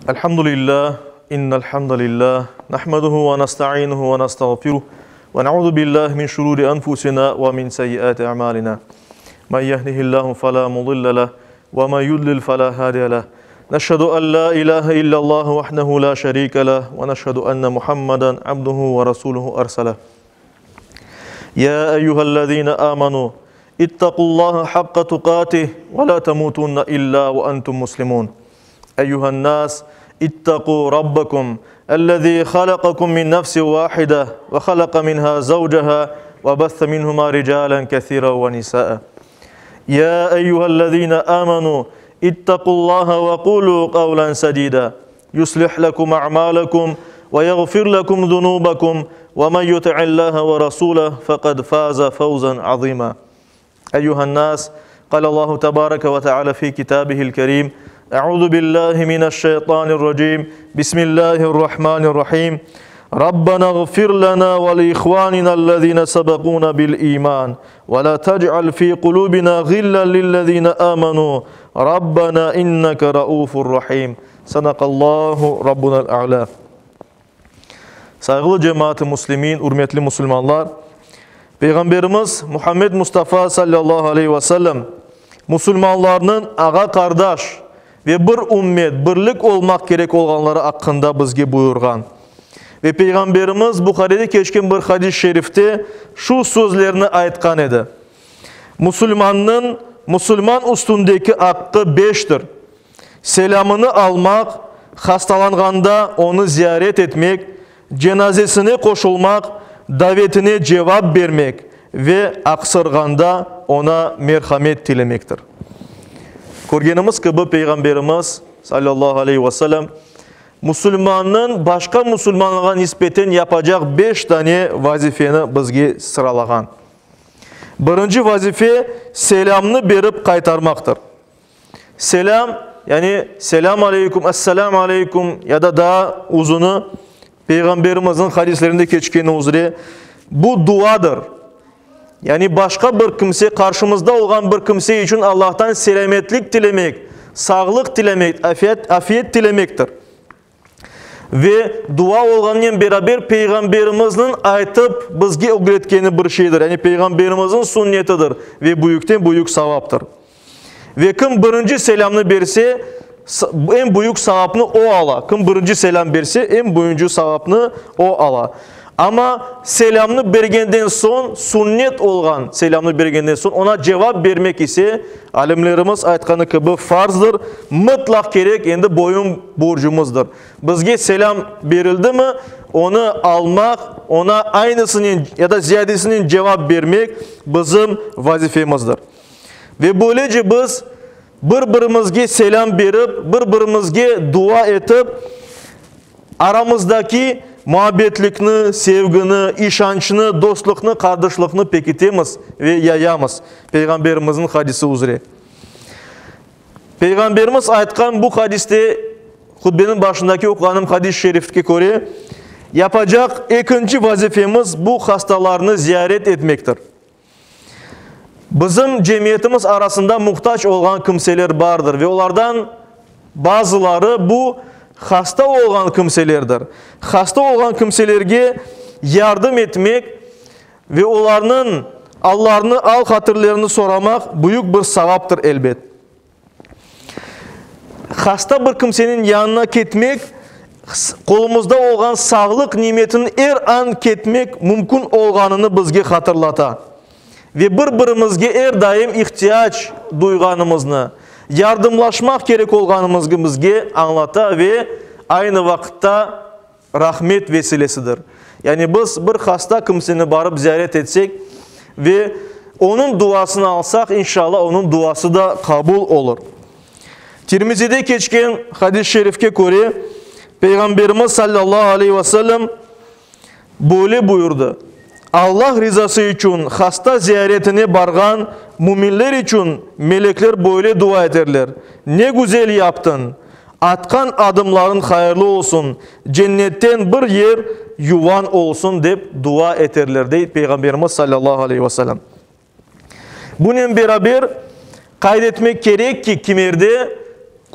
Elhamdülillah, innel hamdalillah, nahmeduhu ve nestainuhu ve nestağfiruh ve na'uzu billahi min şururi enfusina ve min seyyiati a'malina. Men yehdihillahu fela mudille leh ve men yudlil fela hadiye leh. Neşhedü en la ilahe illallah vahdehu la şerike leh ve neşhedü enne Muhammeden abduhu ve rasuluhu erseleh. Ya eyyühellezine amenu ittaqullaha hakka tukatih ve la temutunne illa ve entum muslimun. Eyyühen nas ittaqu rabbakum ellezî halakakum min nefsin vahide ve halaka minha zavcaha ve besse minhuma ricalen kesiren ve nisaa. Ya eyyühellezine amenu ittaqullaha ve kulu kavlen sedida. Yuslih lekum a'malekum ve yagfir lekum zunubakum ve men yuti'illaha ve rasulehu fekad faza fevzen azima. Eyyühen nas, Kâlallahu tebâreke ve teâlâ fî kitâbihil kerîm, Eûzu billâhi mineşşeytânirracîm, Bismillâhirrahmânirrahîm. Rabbena gfir lena ve li ihvâninellezîne sebekûna bil îmân ve lâ tec'al fî kulûbina gillen lillezîne âmenû. Rabbena inneke raûfurrahîm. Sadakallahu Rabbunel A'la. Sayğılı cemaat-ı muslimin, ürmetli musulmanlar, Peyğamberimiz Muhammed Mustafa sallallahu aleyhi ve sellem musulmanlarnıñ ağa-qardaş ve bir ümmet, birlik olmaq kerek olğanları aqqında bizge buyurğan. Ve Peyğamberimiz Buharide keçken bir hadis-i şerifte şu sözlerni aytqan edi, Musulmannıñ musulman üstündeki aqqı beştir, Selâmını almaq, hastalanğanda onı ziyaret etmek, cenazesine qoşulmaq, davetine cevap bermek ve aqsırğanda oña merhamet tilemektir. Körgenimiz kibi, Peyğamberimiz, salâllahu aleyhi ve selem, musulmannıñ başqa musulmanğa nisbeten yapacaq beş dane vazifeni bizge sıralağan. Birinci vazife, selâmnı berip qaytarmaqtır. Selâm, yani selâm aleyküm, esselâm aleyküm ya da daa uzunı, Peyğamberimizniñ hadislerinde keçkeni üzre, bu duadır. Yani başqa bir kimse, qarşımızda olğan bir kimse içün Allahtan selâmetlik tilemek, sağlıq tilemek, afiyet, afiyet tilemektir. Ve dua olğanınen beraber Peyğamberimizniñ aytıp bizge ögretkeni bir şeydir, yani Peyğamberimizniñ sünnetidir ve büyükten-büyük savaptır. Ve kim birinci selâmnı berse, eñ büyük savapnı o ala. Kim birinci selâm berse, eñ büyüncü savapnı o ala. Amma selâmnı bergenden soñ, sünnet olğan selâmnı bergenden soñ, oña cevap bermek ise, alimlerimiz aytqanı kibi, farzdır, mıtlaq kerek, endi boyun borcumızdır. Bizge selâm berildimi, onı almaq, oña aynısınen ya da ziyadesinen cevap bermek bizim vazifemizdir. Ve böylece biz bir-birimizge selâm berip, bir-birimizge dua etip, Aramızdaki muabbetlikni, sevgini, işançnı, dostluqnı, qardaşlıqnı pekitemiz ve yayamız, Peyğamberimizniñ hadisi üzre. Peyğamberimiz aytqan bu hadiste, hutbeniñ başındaki oquğanım hadis-i şerifke köre, yapacaq ekinci vazifemiz bu hastalarnı ziyaret etmektir. Bizim cemiyetimiz arasında muhtac olğan kimseler bardır ve olardan bazıları bu hasta olğan kimselerdir. Hasta olğan kimselerge yardım etmek ve olarnıñ allarını, al-hatirlerini soramaq büyük bir savaptır, elbet. Hasta bir kimseniñ yanına ketmek, qolumızda olğan sağlıq nimetiniñ er an ketmek mümkün olğanını bizge hatırlata. Ve bir-birimizge er daim ihtiyac duyğanımıznı, yardımlaşmaq kerek olğanımızgı bizge añlata ve aynı vaqıtta rahmet vesilesidir. Yani biz bir hasta kimseni barıp ziyaret etsek ve onıñ duasını alsaq, inşallah onıñ duası da qabul olur. Tirmizide keçken hadis-i şerifke köre, Peyğamberimiz sallallahu aleyhi ve sellem böyle buyurdı, Allah rizası içün hasta ziyaretine barğan müminler içün melekler böyle dua eterler, Ne güzel yaptıñ! Atqan adımlarıñ hayırlı olsun, cennetten bir yer yuvan olsun, dep dua eterler, dey Peyğamberimiz salâllahu aleyhi ve sellem. Bunen beraber, qayd etmek kerek ki, kimerde.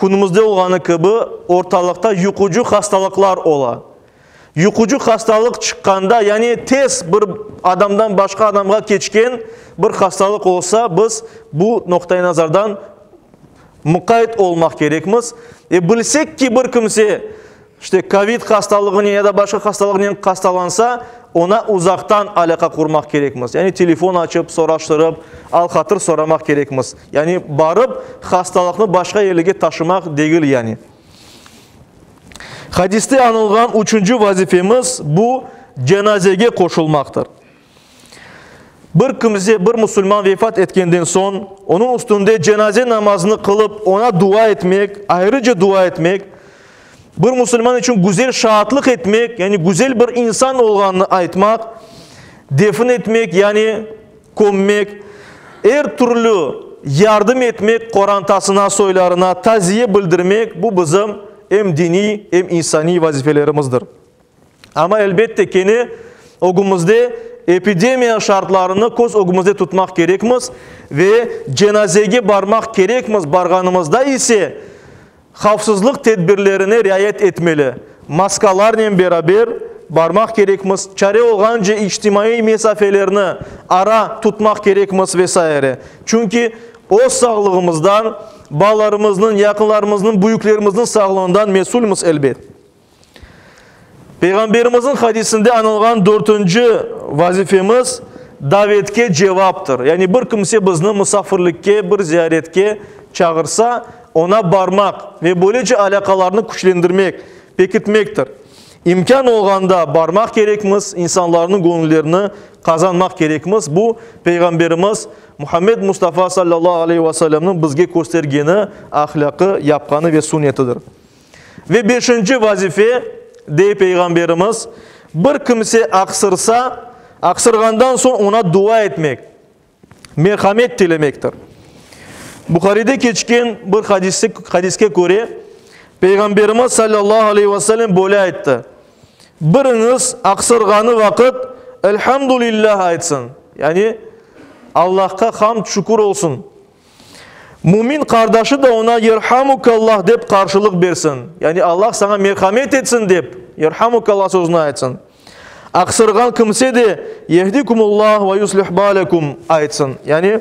Künümizde olğanı kibi, ortalıqta yuqucı hastalıqlar ola. Yuqucı hastalıq çıqqanda, yani tez bir adamdan başqa adamğa keçken bir hastalıq olsa, biz bu noqtai nazardan muqayt olmaq kerekmiz. E, bilsek ki, bir kimse, işte, kovid hastalığınen ya da başqa hastalıqnen hastalansa, oña uzaqtan alâqa qurmaq kerekmiz. Yani telefon açıp, soraştırıp, al-hatır soramaq kerekmiz. Yani barıp, hastalıqnı başqa yerlerge taşımaq degil, yani. Hadiste añılğan üçünci vazifemiz, bu, cenazege qoşulmaqtır. Bir kimse, bir musulman vefat etkenden soñ, onıñ üstünde cenaze namazını qılıp, oña dua etmek, ayrıca dua etmek, bir musulman içün güzel şaatlıq etmek, yani güzel bir insan olğanını aytmaq, defin etmek, yani kömmek, er türlü yardım etmek qorantasına, soylarına, taziye bildirmek, bu bizim em diniy, em insaniy vazifelerimizdir. Amma, elbette, kene ögümizde epidemiya şartlarını köz ögümizde tutmaq kerekmiz ve cenazege barmaq kerekmiz, barğanımızda ise havfsızlıq tedbirlerine riayet etmeli, maskalarnen beraber barmaq kerekmiz, çare olğance içtimaiy mesafelerni, ara, tutmaq kerekmiz ve saire. Çünki öz sağlığımızdan, balalarımıznıñ, yaqınlarımıznıñ, büyüklerimizniñ sağlığından mesülmiz, elbet. Peyğamberimizniñ hadisinde añılğan dörtünci vazifemiz, davetke cevaptır. Yani bir kimse bizni musafirlikke, bir ziyaretke çağırsa, oña barmaq ve böylece alâqalarnı küçlendirmek, pekitmektir. İmkân olğanda barmaq kerekmiz, insanlarnıñ göñüllerini qazanmaq kerekmiz. Bu, Peyğamberimiz Muhammed Mustafa sallallahu aleyhi ve sellemniñ bizge köstergeni ahlâqı, yapqanı ve sunnetidir. Ve beşinci vazife, dey Peyğamberimiz, bir kimse aqsırsa, aqsırğandan soñ oña dua etmek, merhamet tilemektir. Buharide keçken bir hadiske köre, Peyğamberimiz sallallahu aleyhi ve sellem böyle ayttı, Biriñiz aqsırğanı vaqıt, Elhamdülillah aytsın, yani Allahqa hamd, şükür olsun. Mümin qardaşı da oña Yerhamukallah dep qarşılıq bersin, yani Allah saña merhamet etsin dep Yerhamukallah sözüni aytsın. Aqsırğan kimse de Yehdikumullah ve yuslih balekum aytsın, yani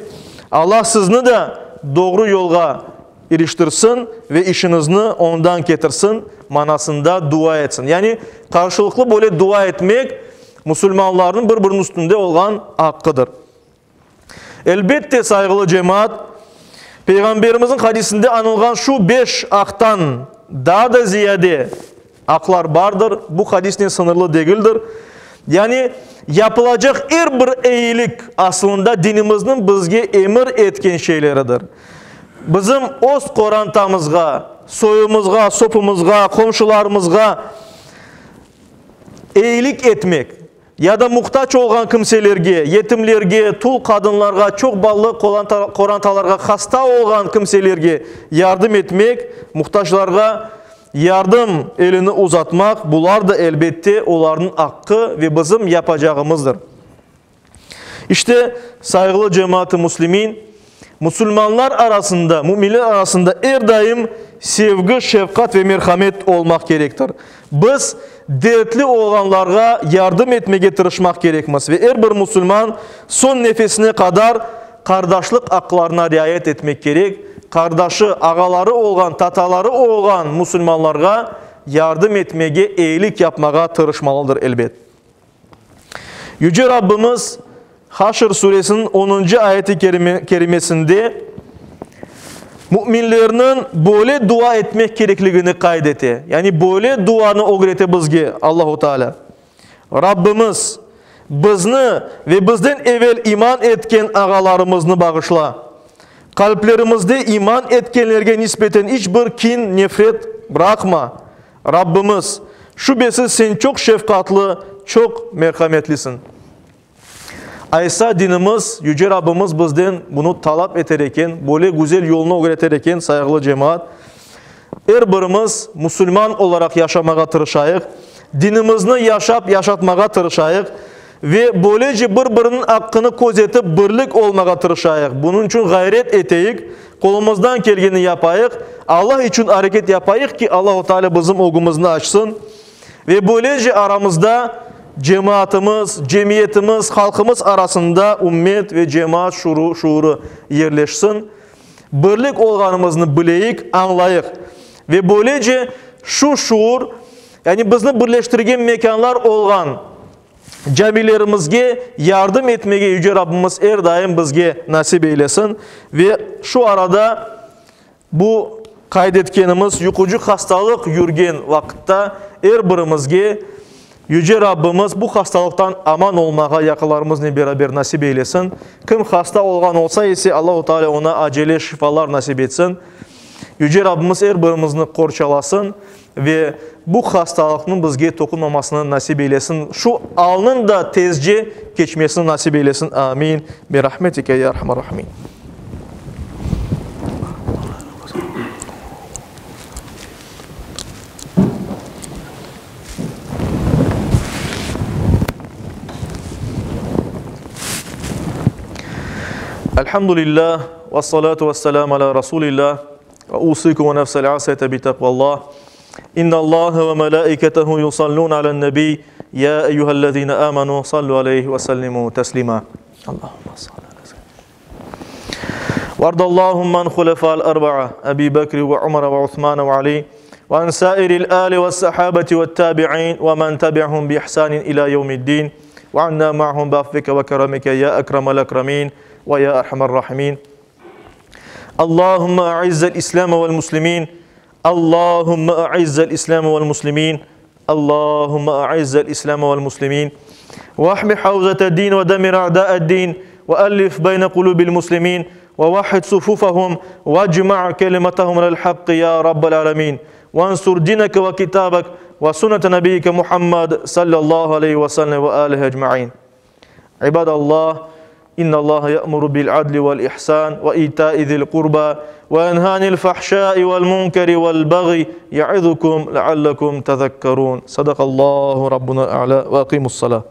Allah sizni de doğru yolğa iriştirsin ve işiñizni oñdan ketirsin manasında dua etsin. Yani qarşılıqlı böyle dua etmek musulmanlarnıñ bir-biriniñ üstünde olğan aqqıdır. Elbette, sayğılı cemaat, Peyğamberimizniñ hadisinde añılğan şu beş aqtan daa da ziyade aqlar bardır, bu hadisnen sıñırlı degildir. Yani, yapılacaq er bir eyilik aslında dinimizniñ bizge emir etken şeyleridir. Bizim öz qorantamızğa, soyumızğa, sopumızğa, qomşularımızğa eyilik etmek, Ya da muhtac olğan kimselerge, yetimlerge, tul qadınlarğa, çoq balalı qorantalarğa, hasta olğan kimselerge yardım etmek, muhtaclarğa yardım elini uzatmaq, bular da, elbette, olarnıñ aqqı ve bizim yapacağımızdır. İşte, sayğılı cemaat-ı müslimin, musulmanlar arasında, müminler arasında er daim sevgi, şefqat ve merhamet olmaq kerektir. Biz dertli olğanlarğa yardım etmege tırışmaq kerekmiz ve er bir musulman soñ nefesine qadar qardaşlıq aqlarına riayet etmek kerek, qardaşı, ağaları olğan, tataları olğan musulmanlarğa yardım etmege, eyilik yapmağa tırışmalıdır, elbet. Yüce Rabbimiz Haşr suresiniñ onuncı ayeti kerimesinde müminlerniñ böyle dua etmek kerekligini qayd ete. Yani böyle duanı ögrete bizge Allahu Teala. Rabbimiz, bizni ve bizden evel iman etken ağalarımıznı bağışla. Qalplerimizde iman etkenlerge nisbeten iç bir kin, nefret bıraqma. Rabbimiz, şübesiz Sen çoq şefqatlı, çoq merhametlisiñ. Aysa dinimiz, Yüce Rabbimiz bizden bunı talap eter eken, böyle güzel yolnı ögreter eken, sayğılı cemaat, er birimiz musulman olaraq yaşamağa tırışayıq, dinimizni yaşap yaşatmağa tırışayıq ve böylece bir-biriniñ aqqını közetip birlik olmağa tırışayıq. Bunıñ içün ğayret eteyik, qolumızdan kelgeni yapayıq. Allah içün areket yapayıq ki, Allahu Teala bizim ögümizni açsın ve böylece aramızda cemaatımız, cemiyetimiz, halqımız arasında ümmet ve cemaat şuuru yerleşsin. Birlik olğanımıznı bileyik, añlayıq. Ve böylece şu şuur, yani bizni birleştirgen mekânlar olğan camilerimizge yardım etmege Yüce Rabbimiz er daim bizge nasip eylesin. Ve şu arada bu qayd etkenimiz yuqucı hastalıq yürgen vaqıtta er birimizge Yüce Rabbimiz bu hastalıqtan aman olmağa yaqınlarımıznen beraber nasip eylesin. Kim hasta olğan olsa ise Allahu Teala ona acele şifalar nasip etsin. Yüce Rabbimiz er birimizni qorçalasın ve bu hastalıqnıñ bizge toqunmamasını nasip eylesin. Şu alnıñ da tezce keçmesini nasip eylesin. Amin. Bi rahmetike ya erhamer rahimin. Elhamdülillah ve salatu ve selam ala Rasulillah ve usikum ve nefsel asiyete bi takvallah. İnna Allah ve melaiketehu yusallun alen nebi ya eyyühellezine amenu sallu aleyhi ve sellimu teslima. Allahümme salli وارض اللهم عن خلفاء الأربعة أبي بكر وعمر وعثمان وعلي وعن سائر الآل والصحابة والتابعين ومن تبعهم بإحسان إلى يوم الدين وعنا معهم بعفوك وكرمك يا أكرم الأكرمين ويا أرحم الراحمين اللهم أعز الإسلام والمسلمين اللهم أعز الإسلام والمسلمين اللهم أعز الإسلام والمسلمين واحمي حوزة الدين ودمر أعداء الدين وألف بين قلوب المسلمين ووحد صفوفهم واجمع كلمتهم للحق يا رب العالمين وانصر دينك وكتابك وسنة نبيك محمد صلى الله عليه وسلم وآله أجمعين عباد الله إن الله يأمر بالعدل والإحسان وإيتاء ذي القربى وينهى عن الفحشاء والمنكر والبغي يعظكم لعلكم تذكرون صدق الله ربنا الأعلى وأقيموا الصلاة.